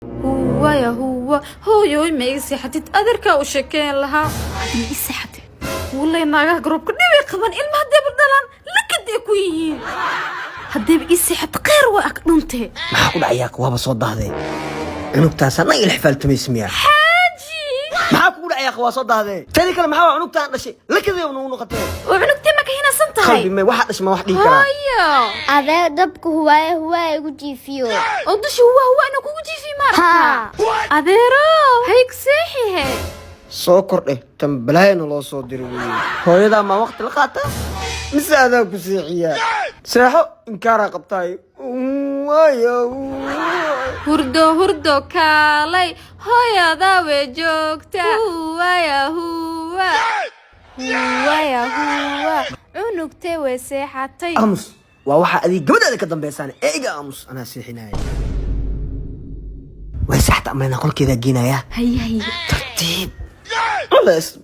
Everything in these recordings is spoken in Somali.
Huwaya huwa, hooyoy, ma iga seexatid? Adeerkaa u sheekeyn lahaa. Ma ii seexatid? Wallahi naagaha garoobka dhibay qaban. Ilma haddeeba dhalaan, lakad ay ku yihiin. Haddeeba ii seexata, kheyr waa ag dhuntee. Maxaa ku dhacayaa? Waaba soo dahday cunugtaas annaga ila xifaaltumaysa miyaa? Xaaji. Maxaa kugu dhacayaa? Waa soo dahdee. Tani kale maxaa waa? Cunugtaan dhashay lakadeeba nagu noqotee. Oo cunugtee ma ka hinaasan tahay? Qalbi may waxaa dhashay ma wax dhihi karaa? Haya. Adeer, dabka huwaaya huwaaya igu jiifiyo. Oo dusha huwa huwa ina kugu jiifi maaragtaa? Haa. Adeero, hayg seexihe. Soo kordhe tan balaayana loo soo diray weye. Hooyadaa maa waqti la qaataa mise adaa ku seexiyaa? Seexo, inkaaraa qabtaay waayo. Hurdo, hurdo, kaalay, hooyadaa way joogta. Huwaya huwa, huwaya huwa, cunugtee way seexatay. Aamus, waa waxaa adiga gabadhaada ka dambeysaan. Ee iga aamus, anaa seexinaya. Way saxta amrina, qolkeedaa geenaya. Haye, haye. Tartiib, culays.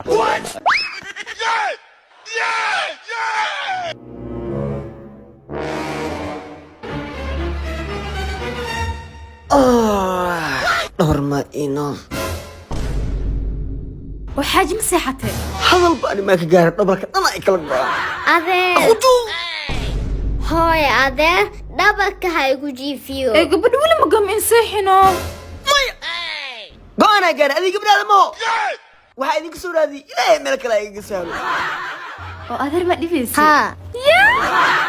Ah, dhowr ma inool. Oo xaaji, ma seexatee? Hadal ba ani maa ka gaara, dhabarka dhan ay kala go-aan. Adeer. Qudu. Hooya, adeer dhabarka ha igu jiifiyo. Ee gabadh weli ma gam in seexino. Go-aanaa gaara, adiga gabdhaada maho. Waxaa idinka soo raadiyay, Ilaahay meel kale igaga sahlo. Oo adeer, ma dhibaysa? Haa. Yaa.